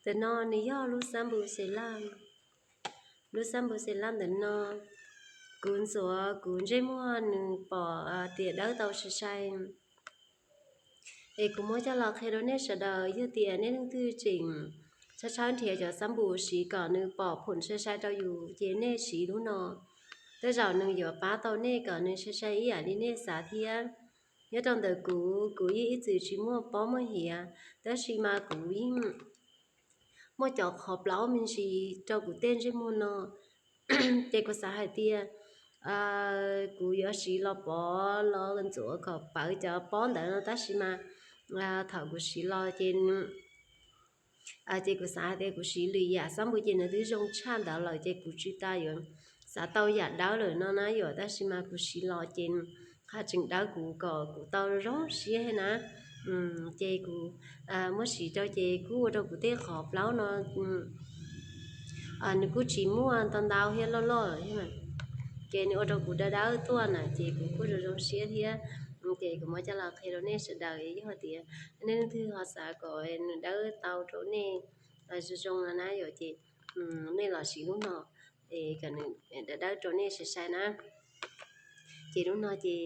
Ntawm no nws yog lub xab npum xes laj. Lub xab npum xes laj ntawm no, kuv ntxuav kuv ntsej muag nws pom tias dawb tau sai sai. Es kuv muab coj los qhia rau nej sawv daws, yog tias nej leej twg tseem tshawb tshawb nrhiav cov xab npum siv kom nws pom phoom sai sai rau yus ces nej siv lub no. Tej zaum nws yuav pab tau nej kom nws sai sai ib yam li nej xav thiab. Nyob rau ntawm kuv, kuv yeej ib txwm tsis muaj pob muaj hiav, tab sis mas kuv yeej muaj cov qhov plaub me ntsis rau kuv tej ntsej muag no. Ces kuv xav hais tias kuv yuav siv los pov los ntxuav kom pawv cov pob ntawd no, tab sis mas thaum kuv siv los ces ces kuv xav hais tias kuv siv lwm yam xab npum ces nws twb zoo tshaj ntawd lawm ces kuv tsis tas yuav xav tau yam dawb lawm no na yom, tab sis mas kuv siv los ces haj tseem dawb kuv kom kuv tau zoo siab thiab na. Ces kuv muab siv rau ces kuj ua rau kuv tej qhov plaub no nws kuj tsis muaj ntau ntau thiab loj loj thiab, ces nws ua rau kuv dawb dawb tuaj na ces kuv kuj zoo zoo siab thiab. Ces kuv muab coj los qhia rau nej sawv daws, yog tias nej leej twg ho xav kom nws dawb tau rau nej zoo zoo no na yom, ces nej los siv lub no es kom nws dawb dawb rau nej sai sai na. Ces lub no ces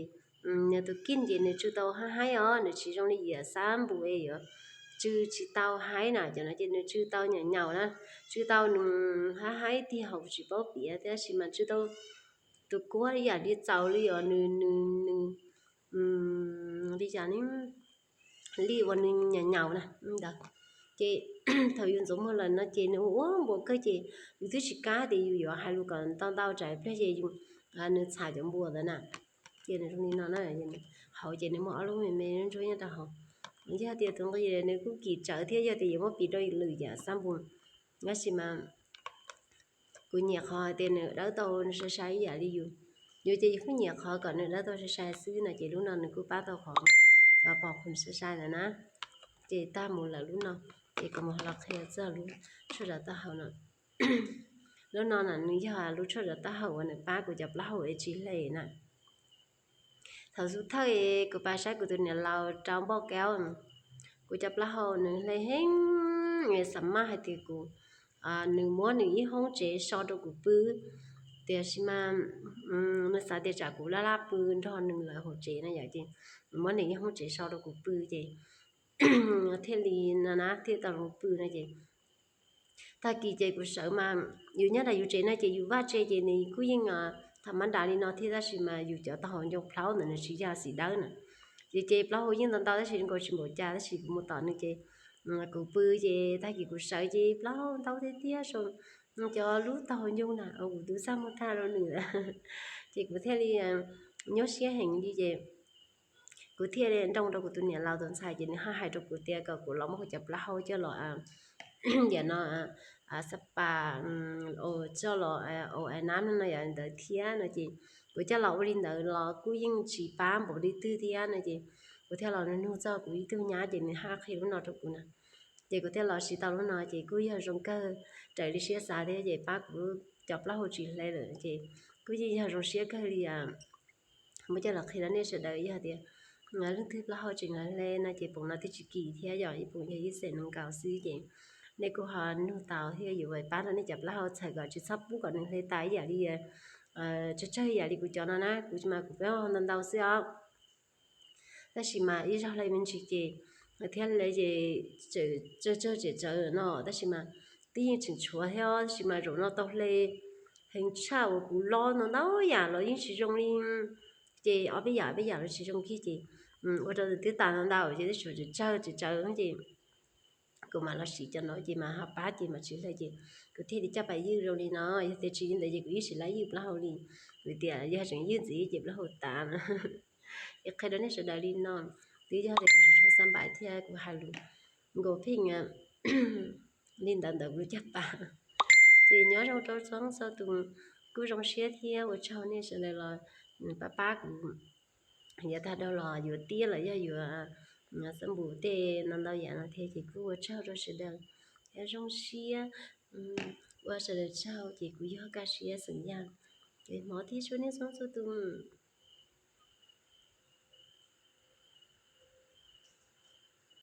nws tus kij ces nws tsw tau haib haib os, nws tsis zoo li yam xab npum es yuav tsw tsis tau haib na, cov no ces nws tsw tau nyaum nyaum na, tsw tau nws haib haib tiag hauv tsis paub piav, tab sis mas tsw tau tus kuab ib yam li txaus li os, nws nws nws li cas ne, li uas nws nyaum nyaum na ntawd. Ces thaum yus ntxuav muag lawm no ces nws ua ua npua kawg ces yus twb tsis kam tias yus yuav hais lus kom ntau ntau tsam ib pliag ces yus nws txham cov npua ntawd na. Ces nws zoo li no na, hauv ces nws muaj ob lub me me ntsuab nyob rau hauv. Yog tias tus nqi nws kuj kim tsawv thiab, yog tias yuav muab piv rau lwm yam xab npum, tab sis mas kuv nyiam qhov hais tias nws dawb tau sai sai ib yam li yus. Yus ces yus kuj nyiam qhov kom nws dawb tau sai sai xwb no ces lub no nws kuj pab tau qhov pom khoom sai sai ntawd na. Ces tag mus lawm lub no, ces kuv mus los qhia txog lub tshuaj zov taub hau no. Lub no na nws yog lub tshuaj zov taub hau uas nws pab kuv cov plaub hau es tsis hle na. Thaum xub thawj kuv pab saib kuv tus niam laus rau npauj kaub, kuv cov plaub hau nws hle heev, xav maj hais tias kuv, nws muab nws ib hoob tsev so rau kuv pw, tiam sis mas nws xav tias tsam kuv laj laj pw nrog nws lawm hauv tsev na yom, ces nws muab nws ib hoob tsev so rau kuv pw ces thiaj li no na thiaj tau los pw no ces tag kis ces kuv sawv mas yus nyob nram yus tsev no ces yus vaj tse ces nws kuj yeej tham mab nrad li no thiab, tab sis mas yus cov taub hau ncoo plaub ntawd nws tsis yog xim dawb na. Ces ces plaub hau yeej ntau ntau tab sis nkaus tsis npaum cas, tab sis kuv mus tom nws ces kuv pw ces tag kis kuv sawv ces plaub hau ntau tiag tiag, cov lub taub hau ncoo na kuv twb txaj muag tag rau nws. Ces kuv thiaj li nyuaj siab heev li ces kuv thiaj li nroo rau kuv tus niam laus tus ntxhais ces nws haj hais rau kuv tias kom kuv los muab kuv cov plaub hau coj los yam no xab pas coj los ua nab no yam ntawd thiab no ces kuv coj los ua li ntawd los kuj yeej tsis pab npaum li twg thiab no ces kuv thiaj los nug txog kuv ib tug nyab ces nws haj qhia lub no rau kuv na. Ces kuv thiaj los siv tau lub no ces kuj yog zoo kawg raws li siab xav thiab ces pab kuv cov plaub hau tsis hle lawm ces kuj yeej yog zoo siab kawg li. Muab coj los qhia rau nej sawv daws, yog tias leej twg plaub hau tseem hle no ces poom no twb tsis kim thiab yom, ib poom yog ib xees nees nkaum xwb ces nej kuj ho nug tau thiab yuav pab rau nej cov plaub hau txhawm kom tsis txhob pub kom nws hle tas ib yam li tsawg tsawg ib yam li kuv cov no na, kuv mas kuv peb ntau ntau xwb os. Tab sis mas ib zaug hle me ntsis ces thiab hle ces tsawg tsawg tsem tsawv no tab sis mas twb yeej tseem tshuav thiab, tab sis mas zaum no tau hle heev tshaj uas kuv lob ntau ntau yam los yeej tsis zoo li. Ces ob peb yam peb yam los tsis zoo kiag ces ua rau twb tas ntau ntau ces twb tshuav tsawg tsawg tsawv ces kuv mam los siv cov no ces mas ho pab ces mas tsis hle ces kuv thiaj li coj pas ywj zoo li no. Yog tias tsis li ntawd ces kuv yeej tsis laib ywj plaub hau li, vim tias yog tseem ywj ntxiv ces plaub hau tas. Es qhia rau nej sawv daws li no, twb yog tias kuv tsis tshua xav npaim thiab kuv hais lus nkaus pheej li ntawd ntawd kuv cog pas. Ces nyob zoo rau txhua txhua tus, kuj zoo siab thiab ua tsaug nej sawv daws los pab pab kuv. Yav tag dhau los yuav tiab los yog yuav xab npum tej no ntau yam no thiab ces kuj ua tsaug rau sawv daws thiab zoo siab ua sawv daws tsaug ces kuv yog Kaj Siab xeem Yaj. Ces hmov thiab tshua nej txhua txhua tus.